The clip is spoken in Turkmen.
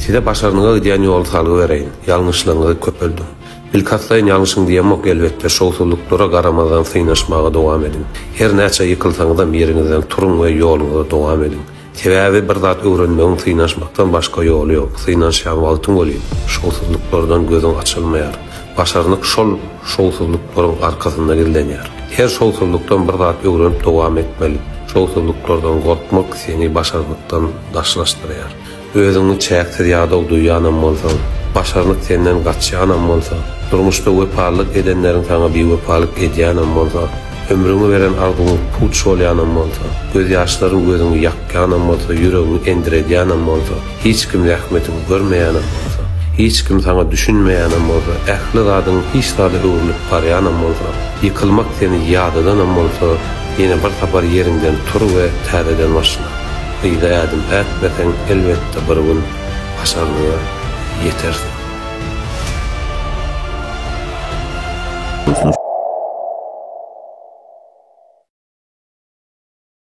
Size başarnyga gidýän ýoly salgy bereýin. Ýalňyşlygyňyzy köpeldiň. Bilkastlaýyn ýalňyşyň diýemok elbetde, şowsuzlyklara garamazdan synaşmaga dowam ediň. Her näçe ýykylsaňyzam ýeriňizden turuň we ýoluňyza dowam ediň. Sebäbi bir zat öwrenmegiň synanyşmakdan başga ýoly ýok. Synanyşýan wagtyň welin, şowsuzlyklardan gözüň açylmaýar. Başarnyk şol şowsuzlyklaryň arkasynda gizlenýär. Her şowsuzlykdan bir zat öwrenip dowam etmeli. Şowsuzlyklardan gorkmak seni başarnykdan daşlaşdyrýar. Özüňi çäksiz ýadaw duýýanam bolsaň, başarnyk senden gaçýanam bolsa, durmuşda wepalylyk edenleriň saňa biwepalyk edýänem bolsa, ömrüňi beren arzuwyň puç bolýanam bolsa, gözýaşlaryň gözüňi ýakýanam bolsa, ýüregiňi endiredýänem bolsa, hiç kim zähmetiňi görmeýänem bolsa, hiç kim saňa düşünmeýänem bolsa, ähli zadyň hiç zada öwrülip barýanam bolsa, ýykylmak seni ýadadanam bolsa, ýene bir sapar ýeriňden tur we täzeden başla. Yza ädim ätmeseň, elbetde bir gün başarnyga ýetersiň. Dostlar.